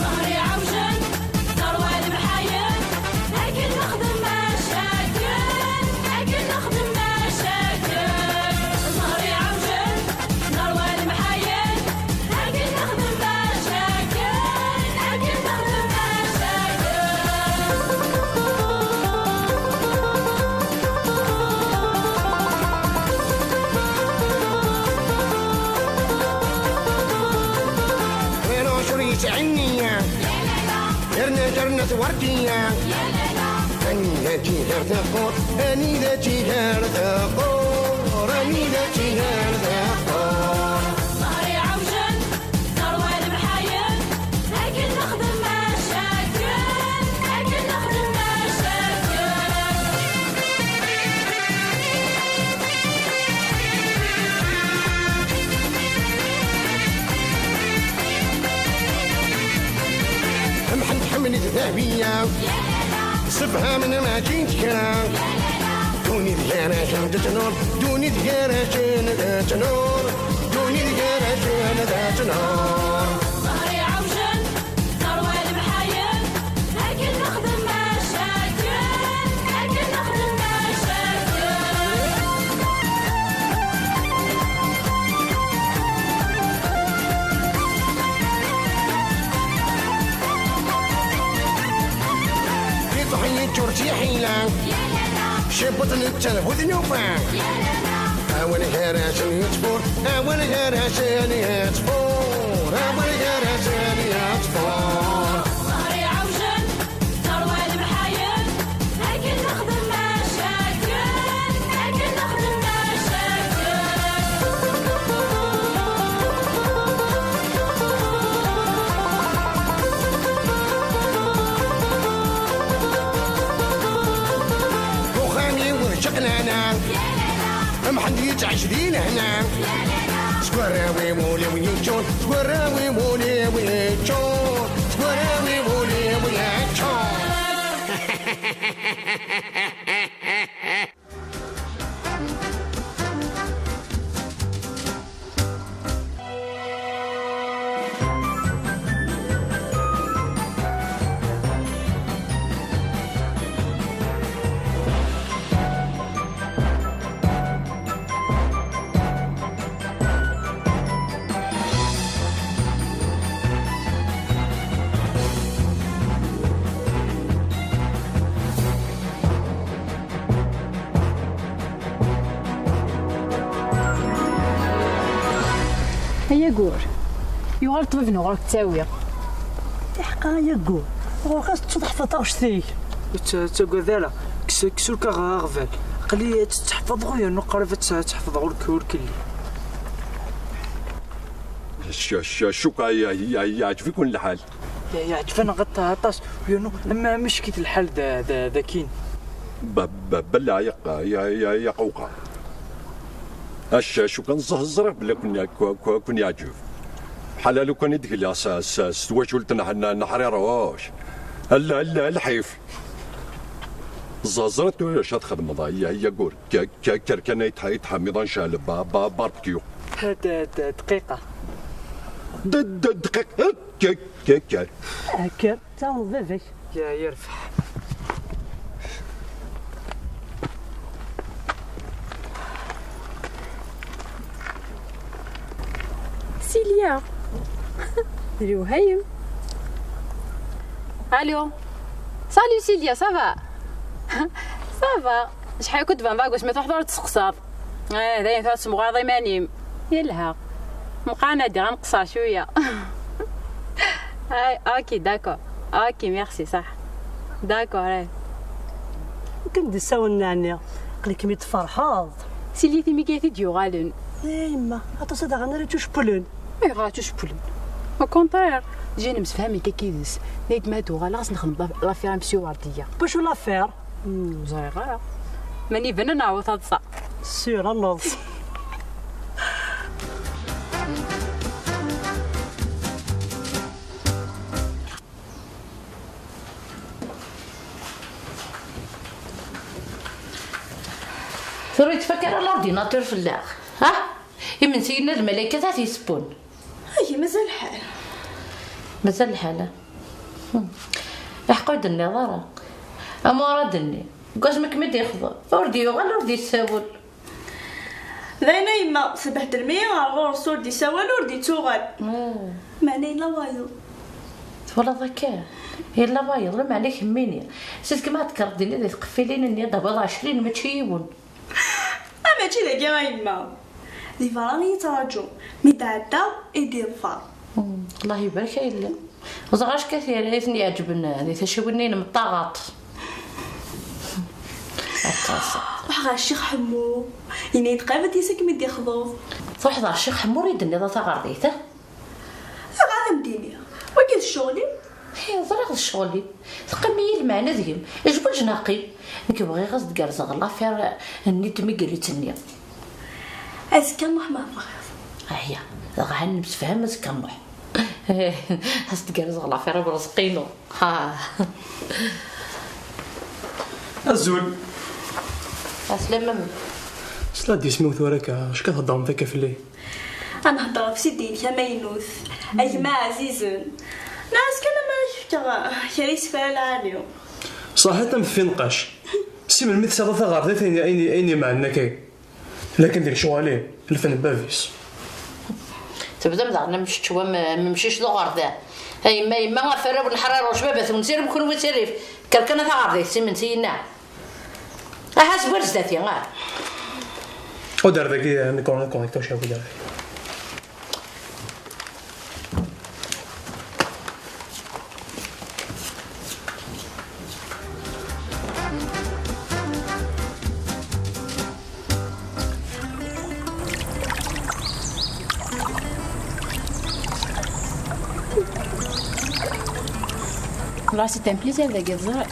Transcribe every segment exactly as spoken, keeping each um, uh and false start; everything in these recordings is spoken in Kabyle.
ظهري عوجن، ثروة المحايل، لكن نخدم مشاكل، لكن نخدم مشاكل. ظهري عوجن، ثروة المحايل، لكن نخدم مشاكل، لكن نخدم مشاكل. غير عشر يتعنيا، غير نجر نتورتيا. أني ذاتي غير ثقور، أني ذاتي غير ثقور، أني ذاتي غير ثقور. ظهري عوجن، ثروة المحايل، لكن نخدم مشاكل، لكن نخدم مشاكل. محمد حمد الذهبية، سبها من ما جيت كرا. دوني ديانا جنة نور، دوني ديانا جنة نور، دوني ديانا جنة نور. ظهري عوجن، ثروة المحايل، لكن نخدم مشاكل، لكن نخدم مشاكل. في طحين ترتي حيلة، شبط نتشل وذنوبة. أول هرس يتفور، أول هرس يتفور، أول هرس يتفور. ظهري عوجن، ثروة المحايل، لكن نخدم مشاكل، لكن نخدم مشاكل. وخامي ورجقنا، محمد يتعش دين هنا. سكوراوي مولي ويجون، سكوراوي مولي ويجون، سكوراوي مولي ويجون. Ay aggur, yuɣal ṭṭbib-nneɣ ɣur-k ttawiɣ. Iḥeqqa ay aggur, ɣur-k ad tettuḍ ḥfeḍ taɣect-ik. Ur tt-, ttagad ara, kkes, kkes ur kaɣ aɣbal. Aql-i ad tt-ḥfeḍeɣ yernu qrib ad tt-, ad tt-ḥfeḍeɣ ur k-, ur kelli. Sh-, sh-, cukkeɣ ye-, ye-, yeɛǧeb-iken lḥal. Ye-, yeɛǧeb-aneɣ aṭ-, aṭas, yernu am, am amek-it lḥal da, da, dakin. Ba-, ba-, belleɛ yaq-, ya-, ya-, yaqewqa. Acu, acu kan ẓ-, ẓriɣ belli kun, ku-, ku-, kun yeɛǧeb. Bḥal lukan i d-gleɣ s, s, s twacult n, n, n Ḥriruc. Alla, alla, lḥif. Ẓ-, ẓriɣ tura acu ad txedmeḍ, ay, ay, aggur. K-, k-, kker kan ay tḥ-, ay tḥamiḍ ad ncɛel ba-, ba-, barbecue. D-, d-, dqiqa. D-, d-, dqiqa. K-, k-, kker. Kker, tɛawneḍ baba-k. Ya, yerbeḥ. Silya. Lewhayem. Allô. Salut Silya, ça va? Ça va. Acḥal i kent-tban vagus, ma truḥeḍ ur d-testeqsaḍ. Eh, dayen tura tessemɣareḍ iman-im. Yelha. Meqqar nadi ad nqeṣṣer cwiya. Ay, ok, d'accord. Ok, merci, صح. D'accord, ay. Ur kem-d-ssawlen ɛni? Aql-ikem-id tferḥeḍ. Silya timigayt i d-yuɣalen. Eh, yemma, aṭas ad aɣen ara ttucewwlen. Ayɣer ad ttucewwlen? Au contraire, jay nemsefham nekk akked-s. Nadi ma ad uɣaleɣ ad s-nexdem la-, l'affaire am si Wardiya. Wacu l'affaire? Hmm, ur ẓriɣ ara. Mani iban ad neɛweḍ taḍsa. Sûr, ad neḍs. Ur yettfak ara l'ordinateur fell-aɣ, ha? Imensi yenna d lmalaykat ad t-yessewwen. Agi, mazal lḥal. Mazal lḥal, ah. Hmm. Aḥeqq ur d-tenniḍ ara. Amurad-nni, deg wasmi kem-id-yexḍeb, ur d-yuɣal, ur d-yessawel. D ayen a yemma, tbehdlem-iyi ɣer ɣur-s, ur d-isawal, ur d-ittuɣal. Hmm. Meɛna yella wayeḍ. Twalaḍ akka? Yella wayeḍ, lameɛna kemmini. Seg ma tkeṛḍ dinna di tqeffilin-nni, ad d-tawiḍ ɛecrin, mačči yiwen. Ah, mačči dagi a yemma. Di berra i yi-ttṛaǧu. Mi d-ɛeddaɣ, i d-iḍfer. Hmm, Allah ibarek a yelli. Ẓer acku tira i ten-iɛeǧben di tacciwin-nni n meṭṭaɣaṭ. Aṭas. Ruḥ ɣer Ccix Ḥemmu. Yenna-yi-d qrib ad d-yas akken mi d-yexḍeb. Truḥeḍ ɣer Ccix Ḥemmu i d-tenniḍ a taɣerdit, ah? Ɣer ad am-d-iniɣ. Wagi d ccɣel-im? Ih, ẓriɣ d ccɣel-im. Teqqim-iyi lmeɛna deg-m. Ijbuǧ neɣ qqim. Nekk bɣiɣ ad s-d-gerzeɣ l'affaire-nni n tmigrit-nni. Azekka nruḥ ma tebɣiḍ. Ahya, dɣa ad nemsefham azekka nruḥ. Ad s-d-gerzeɣ l'affaire i urezq-inu. Ha. Azul. Aslama. Sla-d isem-iw tura akka, acu ka theddremt akka fell-i? Ad nehder ɣef sidi-inek amaynut, a gma ɛzizen. Nniɣ-as kan amer ak-fkeɣ kra isefra lɛali. Ṣaḥit am tfinqac. Si melmi tesɛiḍ taɣerdit ayen, ayen, ayen imeɛnen akka? Lakin di lecɣal-im, lfen n bab-is. Tebdam daɣen am kečč wa m-, memcic d uɣerda. A yemma, yemma, ɣef arraw n ḥraruc, baba-twen sirem, kenwi sirif. Kker kan a taɣerdit, s imensi yenna. Aha, sber zdat-i, ah. Ur d-ar dagi, nekk, nekk, nekk, ur cawil ara. Là, c'est un plaisir de gagner.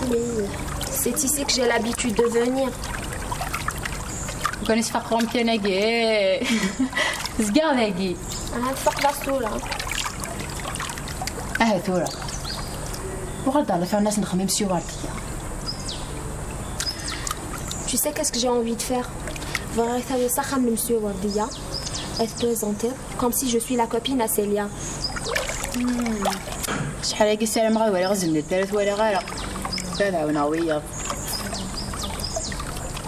Oui, c'est ici que j'ai l'habitude de venir. Vous connaissez pas combien de gay. C'est gardé. Ah, fuck la soul, hein. Ah, tura. Uɣal-d ɣer l'affaire-nni ad nexmem s Wardiya. Tu sais qu'est-ce que j'ai envie de faire? Bɣiɣ ad tawiḍ s axxam n Monsieur Wardiya, ad t-présenter comme si je suis la copine à Célia. Hmm. Acḥal-agi ssarameɣ ad waliɣ zznad, ara twaliɣ ara. Ad ɛawneɣ wiyaḍ.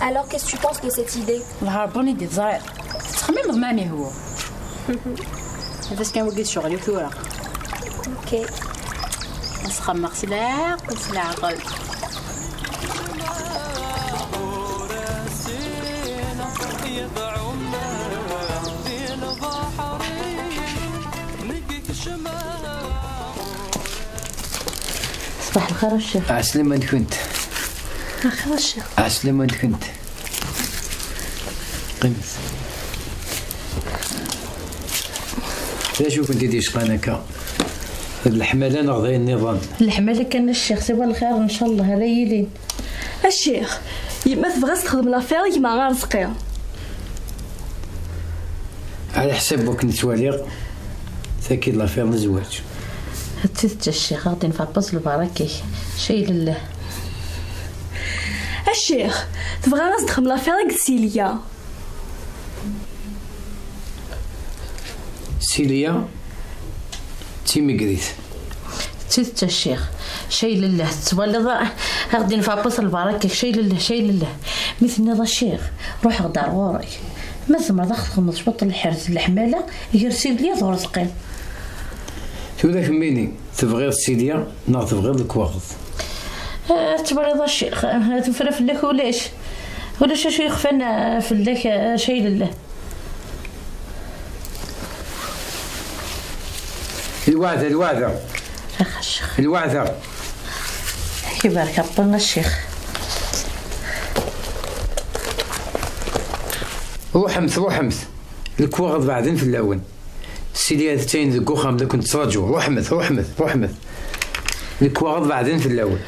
Alors, qu'est-ce que tu penses de cette idée? Lharbun i d-iẓriɣ. Tettxemmimeḍ mani huwa. Ad as kan wagi d ccɣel-iw tura. Ok. Asxemmeɣ s leɛqel, s leɛqel. Ṣbaḥ lxir a ccix. Ɛeslama-nkent. Lxir a ccix. Ɛeslama-nkent. Qqimet. D acu i kent-id-yecqan akka? D leḥmala neɣ d ayen nniḍen? Leḥmala kan a ccix, siwa lxir ncallah ara yilin. A ccix, yemma tebɣa ad s-texdem l'affaire i gma Arezqi. Ɛla ḥsab wakken ttwaliɣ, tagi d l'affaire n zzwaǧ. D tidet a ccix, ad ɣ-d-inef Rebbi s lbaraka-k. Cay lillah. A ccix, tebɣa ad s-texdem l'affaire akked Silya. Silya d timegrit. D tidet a ccix. Cay lillah, tettwaliḍ, a ɣ-d-inef Rebbi s lbaraka-k. Cay lillah, cay lillah. Mi tenniḍ a ccix, ruḥeɣ-d ar ɣur-k. Ma tzemreḍ a ɣ-txedmeḍ cwiṭ n lḥerz, leḥmala, gar Silya d Urezqi. Tura kemmini, tebɣiḍ Silya neɣ tebɣiḍ lekwaɣeḍ? Ah, tettwaliḍ a ccix, ah, tuffra fell-ak ulac. Ulac acu yexfan, ah, fell-ak, ah, cay lillah. Lweɛda, lweɛda. Ax a ccix. Lweɛda. Ibarek Rebbi a ccix. Ruḥemt, ruḥemt. Lekwaɣeḍ beɛden fell-awen. Silya d tayen deg uxxam la kent-ttṛaǧu. Ruḥmet, ruḥmet, ruḥmet. Lekwaɣeḍ beɛden fell-awen.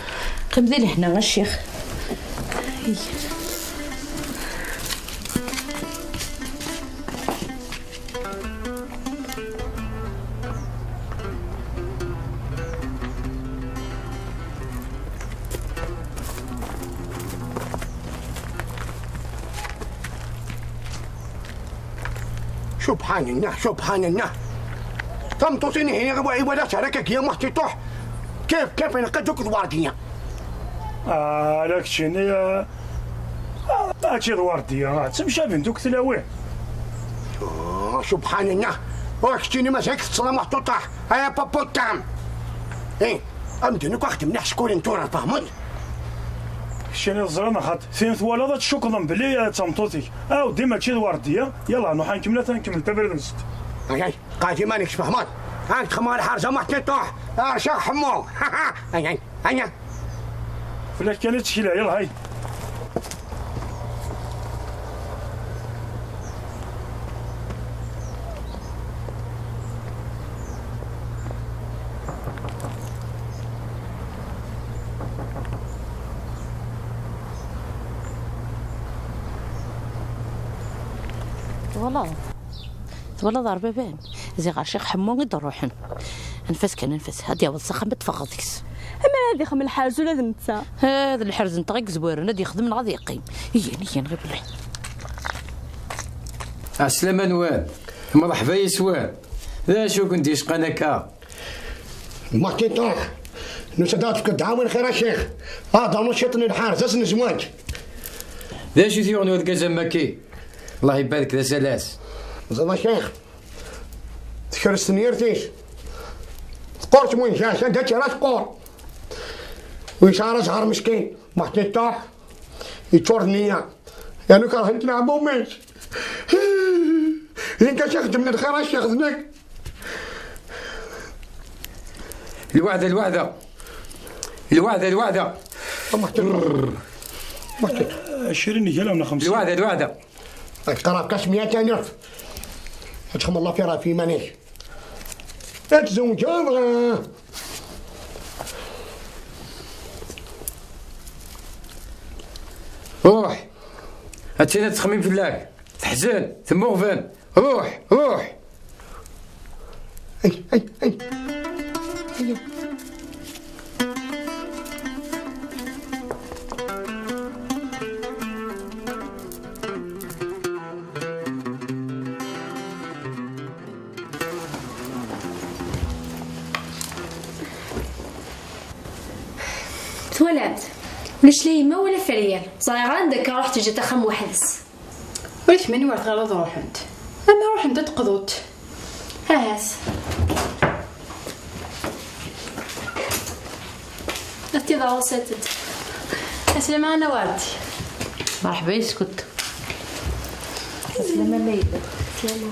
Qqim di lehna a ccix. Subḥan Allah, subḥan Allah. Tameṭṭut-ihin iwala-tt ar akka-agi, ma teṭṭuḥ. Kif, kif, ineqqa-d akked Werdiya. Ah, ala keččini, ah, ah, mačči d Werdiya, ah, ttemcabin-d akk tlawin. Ah, subḥan Allah. Ur keččini mazal-ik tettlameḍ tuṭaḥ. Ay apaputtam. Eh, amdun akk axeddmen iḥeckulen tura, tfehmeḍ? Keččini teẓriḍ neɣ xaṭi? Tin twalaḍ ad tcukḍem belli, eh, d tameṭṭut-ik. Awdi mačči d Werdiya. Yalla, nuḥ ad nkemmel, ad nkemmel tabrat-nsent. Ay, ay, qad iman-ik tfehmeḍ. Ad k-texmeɣ lḥerza ma teṭṭuḥ. Arcaɣ ḥemmu. Ay, ay, ay, ay. Fell-ak kan i ttekleɣ, yalla, hay. Twalaḍ? Twalaḍ ar baba-m? Ziɣ ar Ccix Ḥemmu i d-ruḥen. Anef-as kan, anef-as. Ad yaweḍ s axxam ad teffɣeḍ deg-s. Amer ad ixdem lḥerz ula d netta. Ha, d lḥerz-nteɣ i yezwaren, ad yexdem neɣ ad yeqqim. Iyan, iyan, ɣiwel. Ɛeslama-nwen. Mreḥba yes-wen. D acu i ken-d-yecqan akka? Ma teṭṭuḥ, nusa-d ad tefkeḍ dɛawen xir a ccix. Ad d-rnu ciṭ n lḥerz, ass n zzwaǧ. D acu i t-yuɣen urgaz am waki? Allah ibarek d asalas. Ẓer a ccix, tekres tnyert-is. Teqqur tmunjac, anda tt-yerra teqqur. Ur yesɛi ara zzher meskin. Ma teṭṭuḥ, yeččur d nniya. Yernu kerhen-t leɛmum-is. Yenka ccix, xedmen lxir a ccix, d nekk. Lweɛda, lweɛda. Lweɛda, lweɛda. Crin gala wna xemsin. Lweɛda, lweɛda. Qrab kas meyya alef. Ad txedmeḍ lafir ɣef yiman-ik. Ad tzewǧeḍ. Ruḥ. Attan ad tettxemmim fell-ak. Teḥzen, temmuɣben. Ruḥ, ruḥ. Ay, ay, ay. Twalamt? Ulac la yemma wala Feryal. Ẓriɣ anda akka ruḥ teǧǧa-t axxam weḥd-s. Ula d kemm anwa ara tɣileḍ ad ruḥent? Ama ruḥent ad d-qḍunt. Ahat. Ad t-iḍer usated. Aslama a Nna Werdi. Merḥba yes-kent. Aslama a Nna Yella. Aslama.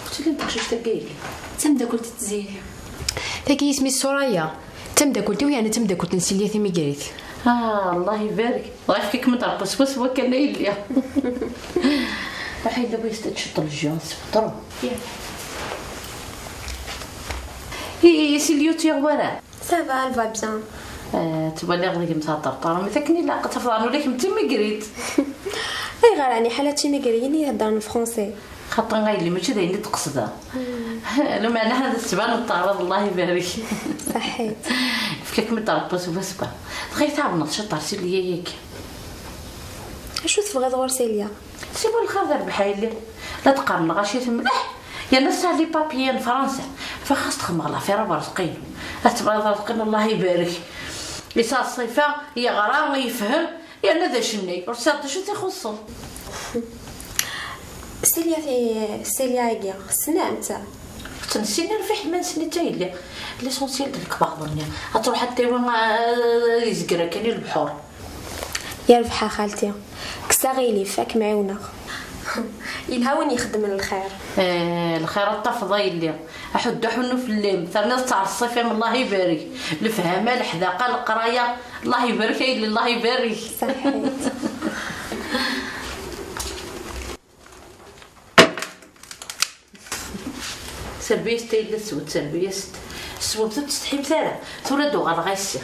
Ur tellim teqcict-agi yelli. D tameddakelt n Tiziri. Tagi isem-is Suraya. D tameddakelt-iw yerna d tameddakelt n Silya Timigrit. Ah, Allah ibarek. Dɣa yefka-kem-d Rebbi swaswa kan a yelli. Ruḥ a yelli, bɣiɣ ad teččeḍ lejyun, sfeṭru. I, i Silya ur tt-yuɣ wara? Ça va, elle va bien. Eh, ttwaliɣ deg-m thedder ṭarmit akken ilaq, tafḍan ula kemm d timigrit. Ayɣer ɛni ḥala d timigriyin i iheddren français? Xaṭi a yelli, mačči d ayen i d-qesdeɣ. Lameɛna ad tettbaneḍ teɛraḍ, Allah ibarek. Saḥit. Yefka-kem-id Rebbi swaswa. Dɣa i tɛawneḍ ciṭ ar Silya-agi? Acu tebɣiḍ ɣur Silya? Siwa lxir d rrbeḥ a yelli. La d-qqaren lɣaci temleḥ, yerna tesɛa les papiers n Fransa. Fa xas txemmeɣ lafir a Berzeqin. Ad tebɣiḍ Berzeqin, Allah ibarek. Yesɛa ṣṣifa, yeɣra, yefhem, yerna d acennay. Ur tesɛiḍ d acu i t-ixuṣṣen. Silya ti-, Silya-agi, tessnem-tt? Ur tt-nessin ara, fiḥel ma nessen-itt a yelli. L'essentiel d lekbaḍ-nni. Ad truḥ ad tawi, ah, ad izger akken i lebḥur. Yerbeḥ a xalti. Kkes aɣilif, ad kem-ɛiwneɣ. Yelha win ixeddmen lxir. Eh, lxir ad tafeḍ a yelli. Aḥuddu aḥunnu fell-am, terniḍ ttɛeṣṣif-am, Allah ibarek. Lefhama, leḥdaqa, leqraya, Allah ibarek a yelli, Allah ibarek. Saḥit. Serbiyest a yelli, teswed serbiyest. Teswed, ur tsetḥimt ara. Tura ad uɣaleɣ a yessi.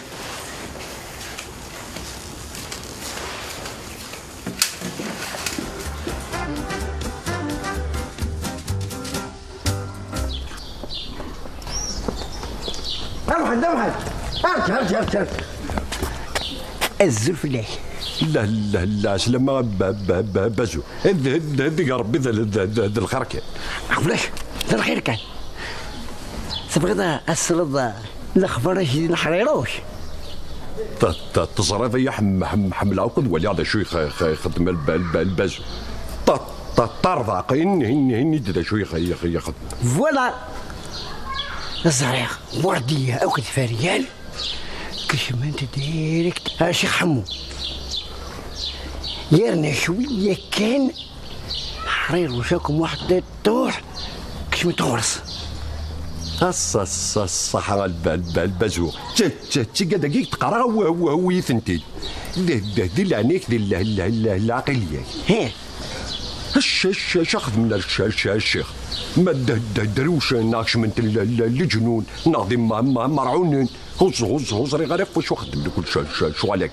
Ruḥ, ruḥ. Arǧ, arǧ, arǧ, arǧ. Azul fell-ak. La, la, la, slama, ba, ba, ba, bazu. D, d, d, deg Ṛebbi d, d, d, d lxir kan. Aql-ak, d lxir kan. Tebɣiḍ a, a tesleḍ, a, lexbar-ik di leḥriruc? Ta, ta, teẓriḍ-iyi ḥem-, ḥem-, ḥemmleɣ akk ad waliɣ d acu ix-, ix-, ixeddem lba-, lba-, lbazu. Ta, ta, tarḍaq, in-, in-, ini-d d acu ix-, ix-, ixeddem. Voilà. Ẓriɣ, Werdiya akked Feryal kecmen-t direct ar Ccix Ḥemmu. Yerna cwiya kan, Ḥriruc akk Muḥ Ṭiṭuḥ kecmen-t ɣur-s. Ass, ass, ass, ṣaḥa a lba-, lba-, lbazu. Tt-, tt-, tigad-agi teqra wi-, wi-, wi-tent-id. D, d, di leɛnaya-k, di le-, le-, le-, leɛqiliya-k. Hi. Ac, ac, ac, xedmen ac, ac, ac, ccix. Ma d, d, drewcen, neɣ kecmen-t le-, le-, leǧnun, neɣ d imma-, ma-, merɛunen. Ur ẓ-, ur ẓ-, ur ẓriɣ ara ɣef wacu xeddmen akk lecɣal-agi.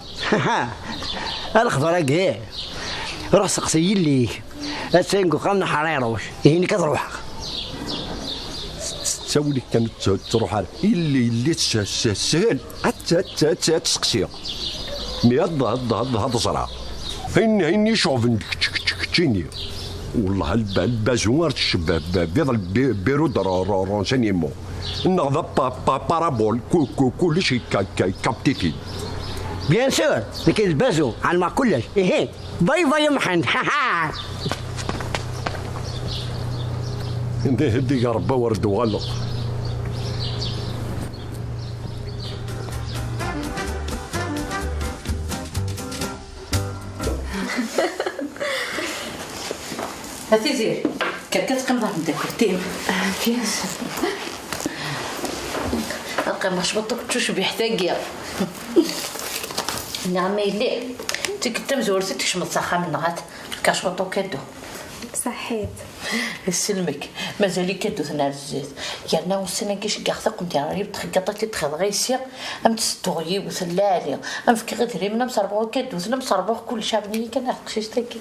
A lexḍer-agi, ruḥ seqsi yelli-k. Attan deg uxxam n Ḥriruc. Ihi nekk ad ruḥeɣ. S-, s-, ttawil-ik kan, ur tt-, ttruḥ ara. Yelli, yelli, s-, s-, sehel. Ad tt-, ad tt-, ad tt-, ad tt-seqsiɣ. Mi ad, ad, ad, ad ẓreɣ. Ayen, ayen iceɣben kečč, kečč, keččini. Wellah, lba-, lbazu ar tecbeḥ, b-, biḍ lbi-, biru d ro-, ro-, renseignement. Neɣ d pa-, pa-, parabole, ku-, ku-, kullec ikka-, ikka-, ikapti-t-id. Bien sûr, nekk d lbazu, ɛelmeɣ kullec. Ihi, bye bye a Mḥend, ha ha! Diga Rebbi wer d-uɣaleɣ. A Tiziri, kker kan teqqimeḍ ɣer tmeddakelt-im. Ah, bien sûr. Ad qqimeɣ cwiṭ akked tucbiḥt-agi. Nniɣ-am a yelli, tikkelt tamezwarut i d-tkecmeḍ s axxam-nneɣ, ad fkeɣ cwiṭ ukadu. Ṣaḥḥit. Isellem-ik, mazal-ik ad d-uten ar zdat. Yerna ussan-agi ceggeɣ-t akk, mdiɣ yiwet txeggaṭ ad t-id-xedɣ aysi, am d-sedduɣ yiwet n lɛali, am fkeɣ idrimen, am serbuɣ ikaduten, am serbuɣ kullec, ɛawden-iyi kan ar teqcict-agi.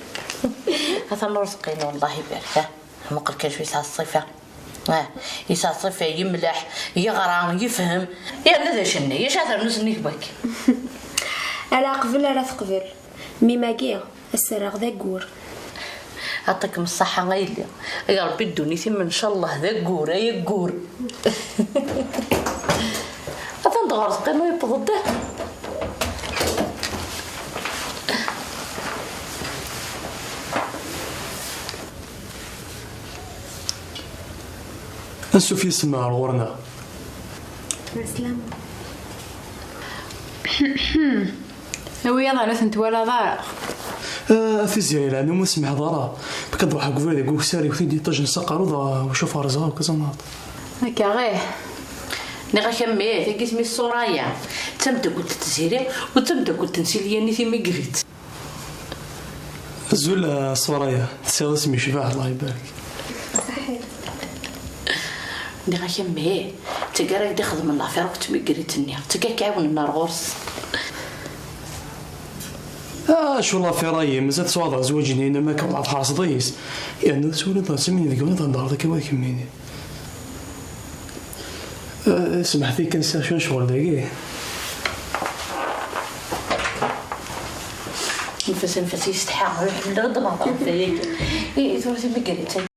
Atan ur teqqin, wellah ibarek, ha. Muqel kan cwi yesɛa ṣṣifa. Ah, yesɛa ṣṣifa, yemleḥ, yeɣra, yefhem. Yerna d acu-nni, yac ad ternu s nnig waki. Ala aqbel ara teqbel. Mimagi, ass-a rreɣ d aggur. Aṭikem ṣṣaḥa a yelli. Ay Ṛebbi ddunit-im ncallah d aggur, ay aggur. Atan-d ɣer Ẓqinu yewweḍ-d. Ansuf yis-m ɣer ɣur-neɣ. Ɛeslama. Awi-yaḍ ar ur ten-twalaḍ ara. Ah, a Tiziri, leɛnum ur semḥeḍ ara. Nekk ad ruḥeɣ deg ubrid deg ukessar, iwet-iyi-d iṭij n saqaru, dɣa ucuf rẓeɣ akk aẓanaḍ. Akka ih. Nniɣ-ak a mmi, tagi isem-is Suraya. D tameddakelt n Tiziri, u d tameddakelt n Silya-nni timigrit. Azul a Suraya, tesɛiḍ isem yecbeḥ, Allah ibarek. Nniɣ-ak a mmi, d tagi ara k-d-ixedmen lafir akk d tmigrit-nni, d tagi ad k-ɛiwnen ar ɣur-s. Ah, acu lafir-ayi, mazal tesɛuḍ zzwaǧ-nni, am akka ad tḥerseḍ yis. Yerna ur twalaḍ ara sami deg-wen ad hedreḍ akka war kemmini. Ah, smeḥt-iyi kan, sɛiɣ cwiṭ n ccɣel dagi. Nfas, nfas, yestḥa, ur ḥemmleɣ ad nehder ɣef waya. I, i tura timigrit.